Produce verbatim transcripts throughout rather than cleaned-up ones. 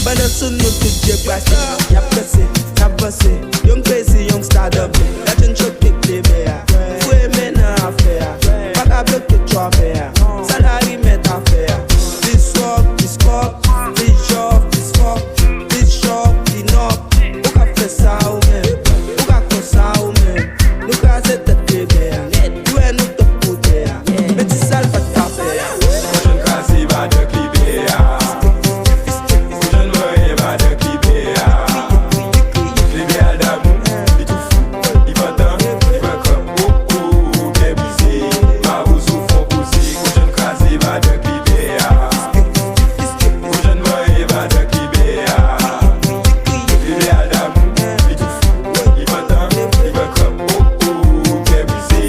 Pandan sou nou tout je brase, y ap panse, n ap vanse. Young Crazy, Young Star Dublin. Gad jan n choke Kleber a. Foure men nan afè a. Pa ka bloke chopper a. Salari mèt afè a. Plis wòk, plis kòb, plis jòf, plis fòk, plis chòp, plis nòp. Ou ka fè sa ou menm, ou ka konsa ou menm. Nou kraze tèt Kleber a. Nèt, ou wè nou top pou tè a. Men ti sa l pa t ka fè a. Kochonn kraze madan Kleber a. Kochonn manyen madan Kleber a. Kleber al damou, li tou fou, li pantan, li pran kòb. Oh, oh, kè brize, mawozo fon poze. Kochonn kraze madan Kleber a. Kochonn manyen madan Kleber a. Kleber al damou, li tou fou, li pantan, li pran kòb. Oh, oh, kè brize,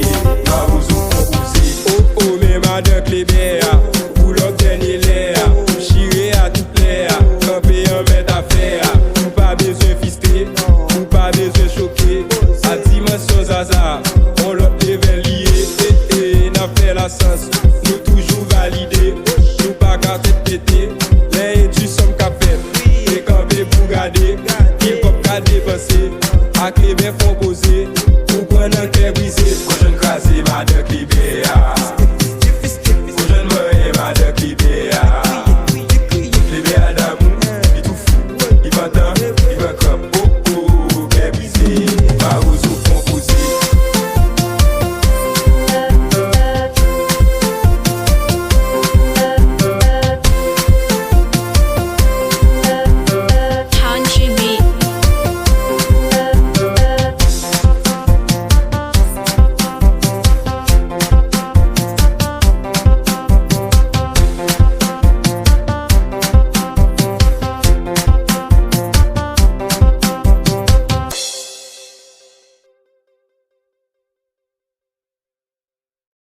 mawozo fon poze. Oh, oh, men madan Kleber a. Pull up dènye lè a, chire a tout lè a, kanpe an mèt afè a. Ou pa bezwen fistre, ou pa bezwen choke. A dimansyon Zaza, on lòt level li ye. Eh, eh, n ap fè lasans, nou toujou valide. Nou pa ka tèt pete, lè e di sòm k ap fèt. E kanpe pou gade, hip hop ka depanse. Ak le